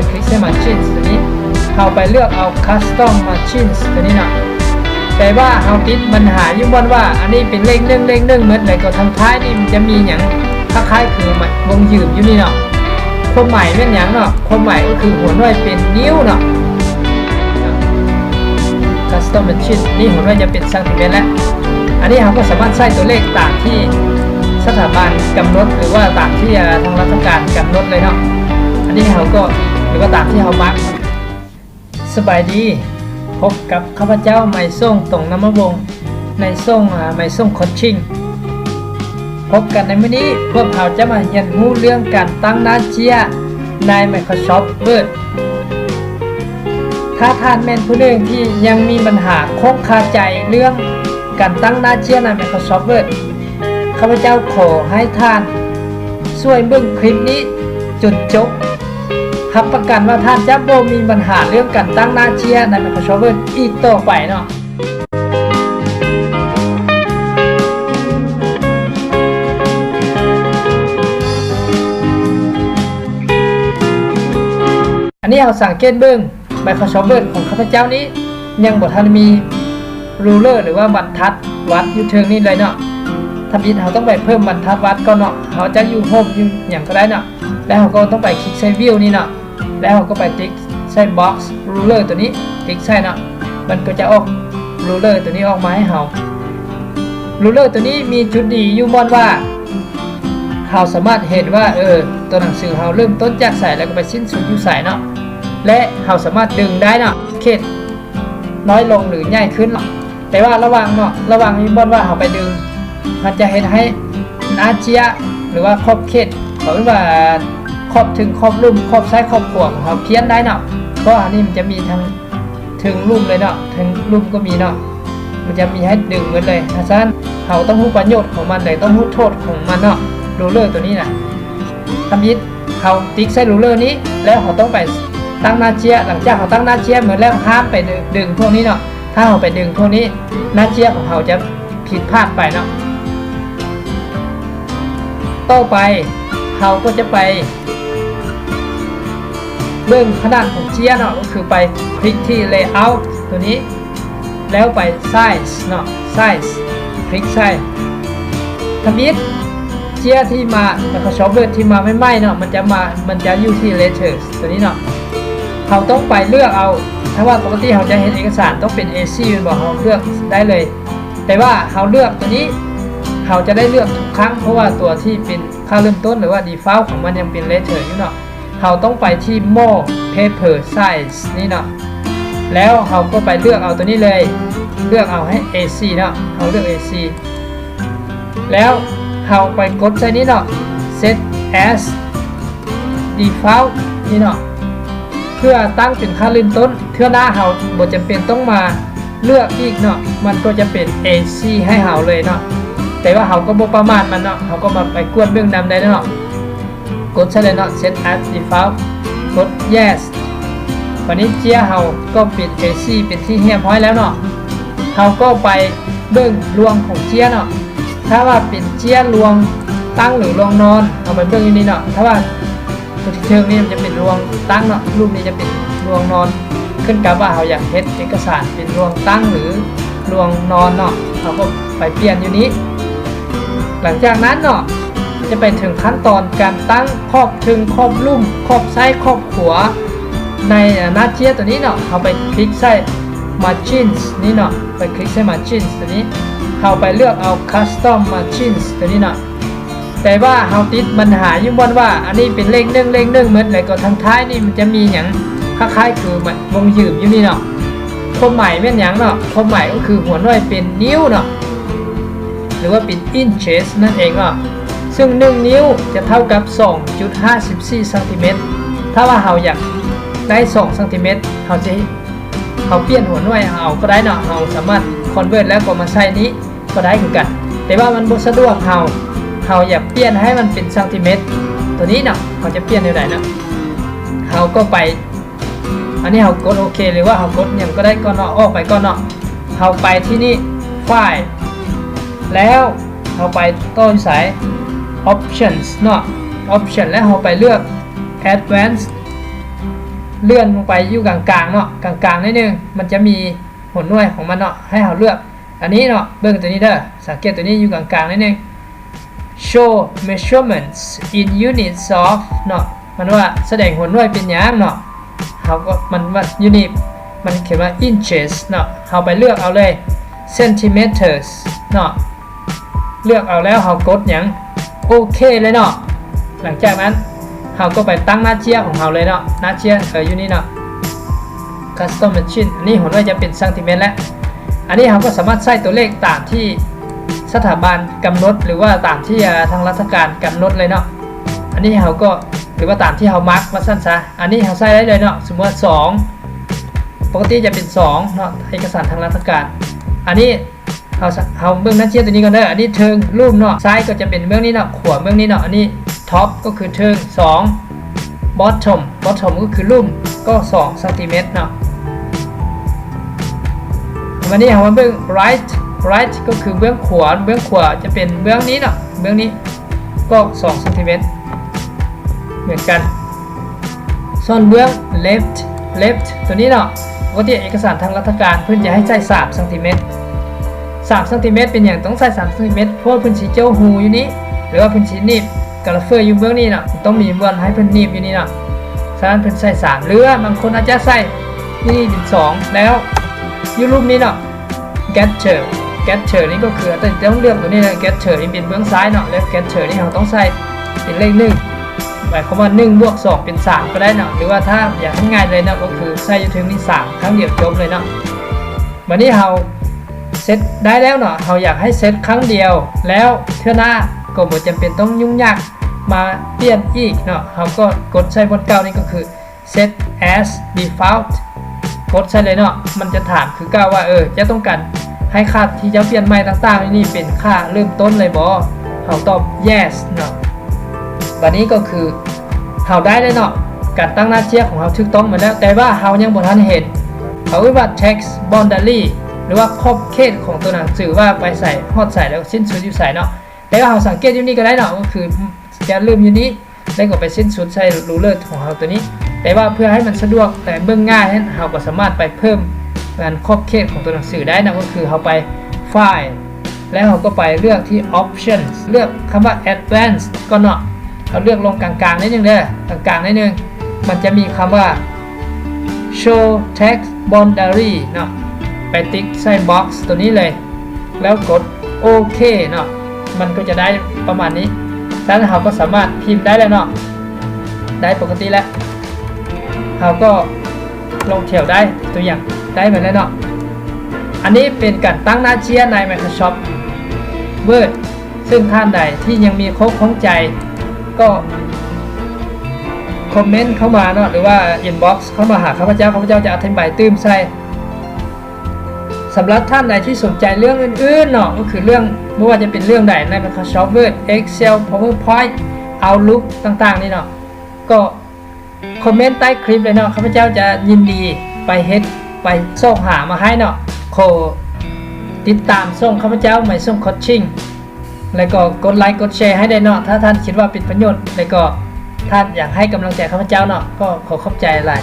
ຄລິກໃສ່ Margins ຕົວນີ້ ເຮົາໄປເລືອກເອົາ Custom Margins ຕົວນີ້ເນາະ. ແຕ່ວ່າເຮົາຕິດບັນຫາຢູ່ບ່ອນວ່າ ອັນນີ້ເປັນເລກໜຶ່ງ ເລກໜຶ່ງໝົດ ແລ້ວກໍທາງທ້າຍນີ້ມັນຈະມີຫຍັງຄ້າຍໆຄືວົງຢືມຢູ່ນີ້ເນາະ. ຄວາມໝາຍແມ່ນຫຍັງເນາະ? ຄວາມໝາຍກໍຄືຫົວໜ່ວຍເປັນນິ້ວເນາະ. Custom Margin ນີ້ຫົວໜ່ວຍຈະເປັນຊັງຕີແມັດແລ້ວ. ອັນນີ້ເຮົາກໍສາມາດໃສ່ຕົວເລກຕາມທີ່ສະຖາບັນກຳນົດ ຫຼືວ່າຕາມທີ່ ເອີ ທາງລັດຖະການກຳນົດເລີຍເນາະ. ອັນນີ້ເຮົາກໍ ຫຼືວ່າຕາມທີ່ເຮົາມັກ. ສະບາຍດີ, ພົບກັບຂ້າພະເຈົ້າ ໄມສົງ ຕົງນຳມະວົງ ໃນຊ່ອງ ອາ ໄມສົງ Coaching. ພົບກັນໃນມື້ນີ້, ພວກເຮົາຈະມາຮຽນຮູ້ເລື່ອງການຕັ້ງໜ້າເຈ້ຍໃນ Microsoft Word. ຖ້າທ່ານແມ່ນຜູ້ໜຶ່ງທີ່ຍັງມີບັນຫາຄົງຄາໃຈເລື່ອງການຕັ້ງໜ້າເຈ້ຍໃນ Microsoft Word, ຂ້າພະເຈົ້າຂໍໃຫ້ທ່ານຊ່ວຍເບິ່ງຄລິບນີ້ຈົນຈົບ. ຮັບປະກັນວ່າທ່ານຈະບໍ່ມີບັນຫາເລື່ອງການຕັ້ງໜ້າເຈ້ຍໃນ Microsoft Word ອີກຕໍ່ໄປເນາະ. ອັນນີ້ເຮົາສັງເກດເບິ່ງ Microsoft Word ຂອງຂ້າພະເຈົ້ານີ້ຍັງບໍ່ທັນມີ Ruler ຫຼືວ່າບັນທັດວັດຢູ່ເທິງນີ້ເລີຍເນາະ. ທຳອິດເຮົາຕ້ອງໄປເພີ່ມບັນທັດວັດກ່ອນເນາະ. ເຮົາຈະຢູ່ໂຮມຢູ່ຫຍັງກໍໄດ້ເນາະ. ແລ້ວເຮົາກໍຕ້ອງໄປຄລິກໃສ່ View ນີ້ເນາະ. ແລ້ວເຮົາກໍໄປຕິກໃສ່ Box Ruler ຕົວນີ້, ຕິກໃສ່ເນາະ. ມັນກໍຈະອອກ Ruler ຕົວນີ້ອອກມາໃຫ້ເຮົາ. Ruler ຕົວນີ້ມີຈຸດດີຢູ່ບ່ອນວ່າ ເຮົາສາມາດເຫັນວ່າ ເອີ ຕົວໜັງສືເຮົາເລີ່ມຕົ້ນຈາກໃສ ແລ້ວກໍໄປສິ້ນສຸດຢູ່ໃສເນາະ. ແລະ ເຮົາສາມາດດຶງໄດ້ເນາະ, ເຂດນ້ອຍລົງ ຫຼື ໃຫຍ່ຂຶ້ນເນາະ. ແຕ່ວ່າລະຫວ່າງເນາະ, ລະຫວ່າງມີບ່ອນວ່າເຮົາໄປດຶງ, ມັນຈະເຮັດໃຫ້ໜ້າເຈ້ຍ ຫຼືວ່າຂອບເຂດ, ເຂົາເອີ້ນວ່າຂອບເທິງຂອບລຸ່ມ, ຂອບຊ້າຍຂອບຂວາຂອງເຮົາພຽນໄດ້ເນາະ. ເພາະອັນນີ້ມັນຈະມີທັງເທິງລຸ່ມເລີຍເນາະ, ເທິງລຸ່ມກໍມີເນາະ, ມັນຈະມີໃຫ້ດຶງໝົດເລີຍ. ຖ້າຊັ້ນ ເຮົາຕ້ອງຮູ້ປະໂຫຍດຂອງມັນເລີຍ, ຕ້ອງຮູ້ໂທດຂອງມັນເນາະ, Ruler ຕົວນີ້ນະ. ທຳອິດ ເຮົາຕິກໃສ່ Ruler ນີ້ ແລ້ວເຮົາຕ້ອງໄປຕັ້ງໜ້າເຈ້ຍ. ຫຼັງຈາກເຮົາຕັ້ງໜ້າເຈ້ຍໝົດແລ້ວ ຫ້າມໄປດຶງພວກນີ້ເນາະ. ຖ້າເຮົາໄປດຶງພວກນີ້ ໜ້າເຈ້ຍຂອງເຮົາຈະຜິດພາດໄປເນາະ. ຕໍ່ໄປເຮົາກໍຈະໄປເບິ່ງຂະໜາດຂອງເຈ້ຍເນາະ, ກໍຄືໄປຄລິກທີ່ Layout ຕົວນີ້ ແລ້ວໄປ Size ເນາະ, Size ຄລິກໃສ່. ທຳອິດ ເຈ້ຍທີ່ມາ Microsoft Word ທີ່ມາໃໝ່ໆເນາະ, ມັນຈະມາ ມັນຈະຢູ່ທີ່ Letters ຕົວນີ້ເນາະ. ເຮົາຕ້ອງໄປເລືອກເອົາ, ຖ້າວ່າປົກກະຕິເຮົາຈະເຮັດເອກະສານຕ້ອງເປັນ ເອສີ່ ແມ່ນບໍ່? ເຮົາເລືອກໄດ້ເລີຍ. ແຕ່ວ່າເຮົາເລືອກຕົວນີ້ ເຮົາຈະໄດ້ເລືອກທຸກຄັ້ງ, ເພາະວ່າຕົວທີ່ເປັນຄ່າເລີ່ມຕົ້ນ ຫຼືວ່າ Default ຂອງມັນຍັງເປັນ Letter ຢູ່ເນາະ. ເຮົາຕ້ອງໄປທີ່ More Paper Size ນີ້ເນາະ, ແລ້ວເຮົາກໍໄປເລືອກເອົາຕົວນີ້ເລີຍ, ເລືອກເອົາໃຫ້ ເອສີ່ ເນາະ, ເຮົາເລືອກ ເອສີ່ ແລ້ວເຮົາໄປກົດໃສ່ນີ້ເນາະ, Set as Default ນີ້ເນາະ, ເພື່ອຕັ້ງເປັນຄ່າເລີ່ມຕົ້ນ. ເທື່ອໜ້າເຮົາບໍ່ຈຳເປັນຕ້ອງມາເລືອກອີກເນາະ, ມັນກໍຈະເປັນ ເອສີ່ ໃຫ້ເຮົາເລີຍເນາະ. ແຕ່ວ່າເຮົາກໍບໍ່ປະໝາດມັນເນາະ, ເຮົາກໍມາໄປກວດເບິ່ງນຳໄດ້ເນາະ. ກົດໃສ່ເລີຍເນາະ, Set as Default ກົດ Yes. ບັດນີ້ເຈ້ຍເຮົາກໍເປັນ ເອສີ່ ເປັນທີ່ຮຽບຮ້ອຍແລ້ວເນາະ. ເຮົາກໍໄປເບິ່ງລວງຂອງເຈ້ຍເນາະ, ຖ້າວ່າເປັນເຈ້ຍລວງຕັ້ງ ຫຼື ລວງນອນ, ເຮົາໄປເບິ່ງຢູ່ນີ້ເນາະ. ຖ້າວ່າຕົວທີ່ເທິງນີ້ມັນຈະເປັນລວງຕັ້ງເນາະ, ຮູບນີ້ຈະເປັນລວງນອນ. ຂຶ້ນກັບວ່າເຮົາຢາກເຮັດເອກະສານເປັນລວງຕັ້ງ ຫຼື ລວງນອນເນາະ, ເຮົາກໍໄປປ່ຽນຢູ່ນີ້. ຫຼັງຈາກນັ້ນເນາະ ຈະໄປເຖິງຂັ້ນຕອນການຕັ້ງຂອບເທິງ ຂອບລຸ່ມ ຂອບຊ້າຍ ຂອບຂວາ ໃນໜ້າເຈ້ຍຕົວນີ້ເນາະ. ເຮົາໄປຄລິກໃສ່ Margins ນີ້ເນາະ, ໄປຄລິກໃສ່ Margins ຕົວນີ້, ເຮົາໄປເລືອກເອົາ Custom Margins ຕົວນີ້ເນາະ. ແຕ່ວ່າເຮົາຕິດບັນຫາຢູ່ບ່ອນວ່າ ອັນນີ້ເປັນເລກໜຶ່ງ ເລກໜຶ່ງໝົດ ແລ້ວກໍທາງທ້າຍນີ້ມັນຈະມີຫຍັງຄ້າຍໆຄືວົງຢືມຢູ່ນີ້ເນາະ. ຄວາມໝາຍແມ່ນຫຍັງເນາະ? ຄວາມໝາຍກໍຄືຫົວໜ່ວຍເປັນນິ້ວເນາະ ຫຼືວ່າເປັນ inches ນັ້ນເອງເນາະ. ຊຶ່ງໜຶ່ງນິ້ວຈະເທົ່າກັບສອງຈຸດຫ້າສິບສີ່ຊັງຕີແມັດ. ຖ້າວ່າເຮົາຢາກໄດ້ສອງຊັງຕີແມັດ ເຮົາຈະ ເຮົາປ່ຽນຫົວໜ່ວຍເອົາກໍໄດ້ເນາະ, ເຮົາສາມາດ convert ແລ້ວກໍມາໃສ່ນີ້ ກໍໄດ້ຄືກັນ, ແຕ່ວ່າມັນບໍ່ສະດວກເຮົາ, ເຮົາຢາກປ່ຽນໃຫ້ມັນເປັນຊັງຕີແມັດຕົວນີ້ເນາະ, ເຮົາຈະປ່ຽນແນວໃດເນາະ? ເຮົາກໍໄປ, ອັນນີ້ເຮົາກົດໂອເຄ ຫຼືວ່າເຮົາກົດຫຍັງກໍໄດ້ກ່ອນເນາະ, ອອກໄປກ່ອນເນາະ. ເຮົາໄປທີ່ນີ້ File ແລ້ວເຮົາໄປຕໍ່ຢູ່ໃສ? Options ເນາະ, Option ແລ້ວເຮົາໄປເລືອກ Advanced ເລື່ອນລົງໄປຢູ່ກາງໆເນາະ ກາງໆໜ້ອຍໜຶ່ງ ມັນຈະມີຫົວໜ່ວຍຂອງມັນເນາະ ໃຫ້ເຮົາເລືອກ ອັນນີ້ເນາະ ເບິ່ງໂຕນີ້ເດີ ສັງເກດໂຕນີ້ຢູ່ກາງໆໜ້ອຍໜຶ່ງ Show measurements in units of ເນາະ ມັນວ່າສະແດງຫົວໜ່ວຍເປັນຫຍັງເນາະ ເຮົາກໍ ມັນວ່າ unit ມັນຂຽນວ່າ inches ເນາະ ເຮົາໄປເລືອກເອົາເລີຍ centimeters ເນາະ ເລືອກເອົາແລ້ວເຮົາກົດຫຍັງ ໂອເຄເລີຍເນາະ ຫຼັງຈາກນັ້ນເຮົາກໍໄປຕັ້ງໜ້າເຈ້ຍຂອງເຮົາເລີຍເນາະ ໜ້າເຈ້ຍ ເອີ ຢູ່ນີ້ເນາະ custom machine ອັນນີ້ຫົວໜ່ວຍຈະເປັນຊັງຕີແມັດແລ້ວ ອັນນີ້ເຮົາກໍສາມາດໃສ່ຕົວເລກຕາມທີ່ສະຖາບັນກຳນົດ ຫຼືວ່າຕາມທີ່ ເອີ ທາງລັດຖະການກຳນົດເລີຍເນາະ ອັນນີ້ເຮົາກໍ ຫຼືວ່າຕາມທີ່ເຮົາມັກວ່າຊັ້ນຊະ ອັນນີ້ເຮົາໃສ່ໄດ້ເລີຍເນາະ ສົມມຸດວ່າສອງ ປົກກະຕິຈະເປັນສອງເນາະ ເອກະສານທາງລັດຖະການ ອັນນີ້ ເຮົາ ເຮົາເບິ່ງໜ້າເຈ້ຍໂຕນີ້ກ່ອນເດີ ອັນນີ້ເທິງລຸ່ມເນາະ ຊ້າຍກໍຈະເປັນເບື້ອງນີ້ເນາະ ຂວາເບື້ອງນີ້ເນາະ ອັນນີ້ top ກໍຄືເທິງ ສອງ bottom bottom ກໍຄືລຸ່ມ ກໍສອງຊັງຕີແມັດເນາະ ບາດນີ້ເຮົາມາເບິ່ງ right right ກໍຄືເບື້ອງຂວາ ເບື້ອງຂວາຈະເປັນເບື້ອງນີ້ເນາະ ເບື້ອງນີ້ກໍສອງຊັງຕີແມັດ ເໝືອນກັນ ສ່ວນເບື້ອງ left left ໂຕນີ້ເນາະ ປົກກະຕິເອກະສານທາງລັດຖະການເພິ່ນຈະໃຫ້ໃສ່ສາມຊັງຕີແມັດ ສາມຊັງຕີແມັດ ເປັນຫຍັງຕ້ອງໃສ່ສາມຊັງຕີແມັດ ເພາະວ່າເພິ່ນຊິໂຈ້ະຮູຢູ່ນີ້ ຫຼືວ່າເພິ່ນຊິໜີບກາລະເຟີຢູ່ເບື້ອງນີ້ເນາະ ຕ້ອງມີບ່ອນໃຫ້ເພິ່ນໜີບຢູ່ນີ້ເນາະ ສະນັ້ນເພິ່ນໃສ່ສາມ ຫຼືວ່າບາງຄົນອາດຈະໃສ່ຢູ່ນີ້ເປັນສອງ ແລ້ວຢູ່ລຸ່ມນີ້ເນາະ getter getter ນີ້ກໍຄື ຕ້ອງເລືອກຕົວນີ້ນະ getter ນີ້ເປັນເບື້ອງຊ້າຍເນາະ ແລ້ວ getter ນີ້ເຮົາຕ້ອງໃສ່ເປັນເລກໜຶ່ງ ໝາຍຄວາມວ່າໜຶ່ງບວກສອງເປັນສາມກໍໄດ້ເນາະ ຫຼືວ່າຖ້າຢາກໃຫ້ງ່າຍເລີຍເນາະ ກໍຄືໃສ່ຢູ່ເທິງນີ້ສາມ ຄັ້ງດຽວຈົບເລີຍເນາະ ບາດນີ້ເຮົາເຊັດໄດ້ແລ້ວເນາະ ເຮົາຢາກໃຫ້ເຊັດຄັ້ງດຽວ ແລ້ວເທື່ອໜ້າກໍບໍ່ຈຳເປັນຕ້ອງຫຍຸ້ງຍາກມາປ່ຽນອີກເນາະ ເຮົາກໍກົດໃສ່ບ່ອນເກົ່າ ນີ້ກໍຄື set as default ກົດໃສ່ເລີຍເນາະ ມັນຈະຖາມຄືເກົ່າວ່າ ເອີ ເຈົ້າຕ້ອງການໃຫ້ຄ່າທີ່ເຈົ້າປ່ຽນໃໝ່ຕ່າງໆນີ້ເປັນຄ່າເລີ່ມຕົ້ນເລີຍບໍ່? ເຮົາຕອບ yes ເນາະ ບາດນີ້ກໍຄືເຮົາໄດ້ແລ້ວເນາະ ການຕັ້ງໜ້າເຈ້ຍຂອງເຮົາຖືກຕ້ອງໝົດແລ້ວ ແຕ່ວ່າເຮົາຍັງບໍ່ທັນເຫັນ ເຂົາເອີ້ນວ່າ text boundary ຫຼືວ່າຂອບເຂດຂອງຕົວໜັງສືວ່າໄປໃສ ຮອດໃສ ແລ້ວສິ້ນສຸດຢູ່ໃສເນາະ ແຕ່ວ່າເຮົາສັງເກດຢູ່ນີ້ກໍໄດ້ເນາະ ກໍຄືຈະເລີ່ມຢູ່ນີ້ ແລ້ວກໍໄປສິ້ນສຸດໃສ່ ruler ຂອງເຮົາຕົວນີ້ ແຕ່ວ່າເພື່ອໃຫ້ມັນສະດວກ ແລະ ເບິ່ງງ່າຍນັ້ນ ເຮົາກໍສາມາດໄປເພີ່ມອັນຂອບເຂດຂອງຕົວໜັງສືໄດ້ນະ ກໍຄືເຮົາໄປ file ແລ້ວເຮົາກໍໄປເລືອກທີ່ options ເລືອກຄຳວ່າ advanced ກ່ອນເນາະ ເຮົາເລືອກລົງກາງໆໜ້ອຍໜຶ່ງເດີ ກາງໆໜ້ອຍໜຶ່ງ ມັນຈະມີຄຳວ່າ show text boundary ເນາະ ໄປຕິກໃສ່ box ຕົວນີ້ເລີຍ ແລ້ວກົດໂອເຄເນາະ ມັນກໍຈະໄດ້ປະມານນີ້ ສະນັ້ນເຮົາກໍສາມາດພິມໄດ້ແລ້ວເນາະ ໄດ້ປົກກະຕິແລ້ວ ເຮົາກໍລົງແຖວໄດ້ ຕົວຢ່າງໄດ້ມາແລ້ວເນາະ ອັນນີ້ເປັນການຕັ້ງໜ້າເຈ້ຍໃນ Microsoft Word ເຊິ່ງທ່ານໃດທີ່ຍັງມີຂໍ້ຂ້ອງໃຈ ກໍຄອມເມັນເຂົ້າມາເນາະ ຫຼືວ່າ inbox ເຂົ້າມາຫາຂ້າພະເຈົ້າ ຂ້າພະເຈົ້າຈະອະທິບາຍຕື່ມໃສ່ ສຳລັບທ່ານໃດທີ່ສົນໃຈເລື່ອງອື່ນໆເນາະ ກໍຄືເລື່ອງ ບໍ່ວ່າຈະເປັນເລື່ອງໃດໃນ Microsoft Word Excel PowerPoint Outlook ຕ່າງໆນີ້ເນາະ ກໍຄອມເມັນໃຕ້ຄລິບເລີຍເນາະ ຂ້າພະເຈົ້າຈະຍິນດີໄປເຮັດ ໄປຊອກຫາມາໃຫ້ເນາະ ຂໍຕິດຕາມຊ່ອງຂ້າພະເຈົ້າ ໄມສົງ Coaching ແລ້ວກໍກົດໄລກົດແຊໃຫ້ໄດ້ເນາະ ຖ້າທ່ານຄິດວ່າເປັນປະໂຫຍດ ແລ້ວກໍທ່ານຢາກໃຫ້ກຳລັງໃຈຂ້າພະເຈົ້າເນາະ ກໍຂໍຂອບໃຈຫຼາຍ